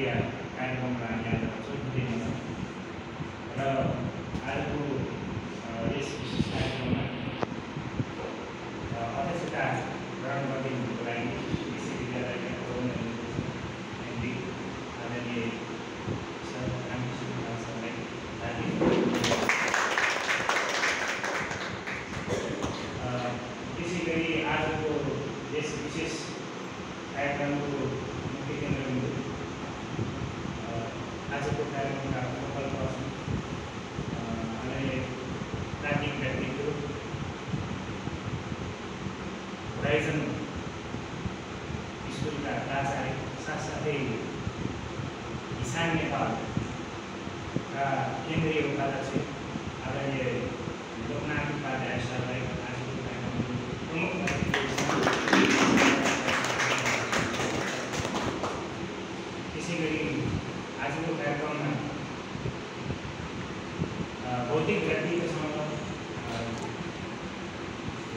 क्रिया कार्यक्रममा हामी आज जोडिदिनेछौँ र आजको यस विशेष कार्यक्रममा अध्यक्षता ग्रहण गरिदिनुको लागि विश्वविद्यालयका प्रबन्धन आदरणीय सर रामकृष्ण सरलाई त्यसै गरी आजको यस विशेष कार्यक्रमको मुख्य केन्द्रबिन्दु आजको कार्यक्रमका सफल प्रश्न आदरणीय प्राज्ञिक व्यक्तित्व होराइजन स्कुलका प्राचार्य साथसाथै इसान नेपालका केन्द्रीय उपाध्यक्ष आदरणीय लोकनाथ उपाध्याय सरलाई आजको कार्यक्रमको प्रमुख त्यसै गरी आजको कार्यक्रममा भौतिक व्यक्तित्वसँग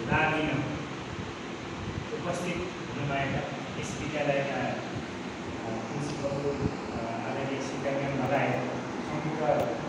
लाभ लिन उपस्थित हुनुभएका यस विद्यालयका प्रिन्सिपल आदरणीय शिक्षकगण लगायत सम्पूर्ण